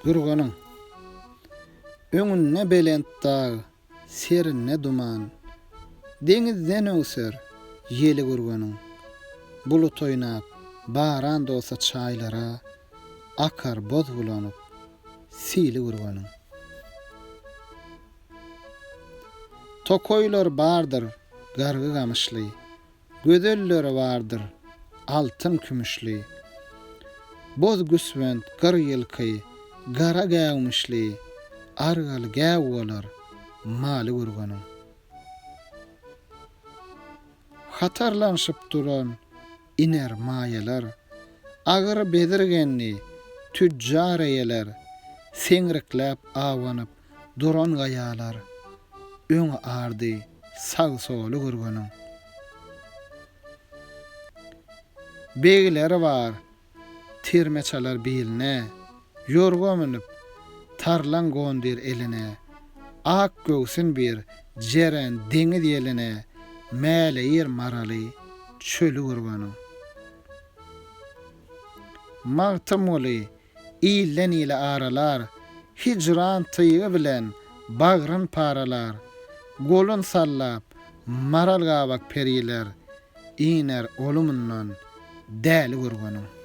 Gürgeniň. Öňünde belent dag, serinde duman. Deňizden öwser ýeli Gürgeniň. Bulut oýnap, baran dolsa çaýlara, Akar boz bulanyp, sili Gürgeniň. Tokaýlar bardyr gargy-gamyşly, Gözelleri bardyr altyn-kümüşli. Boz güsbent, gyr ýylky, gara gäwmişli, Argaly gäw bolar maly Gürgeniň. Hatarlanyşyp duran iner maýalar, Agyr bezirgenli tüjjar eýeler, Seňrikläp awanyp duran gaýalar, Öňi ardy sag-soly Gürgeniň. Begleri bar, tirme çalar biline, Ýorga münüp, tarlaň gondyr eline, Ak göwsün bir jeren deňiz ýeline, Mäleýir maraly çöli Gürgeniň. Magtymguly ilden-ile aralar, Hijran tygy bilen bagryn paralar, Golun sallap, maral gabak periler, Iner olumundan däli Gürgeniň.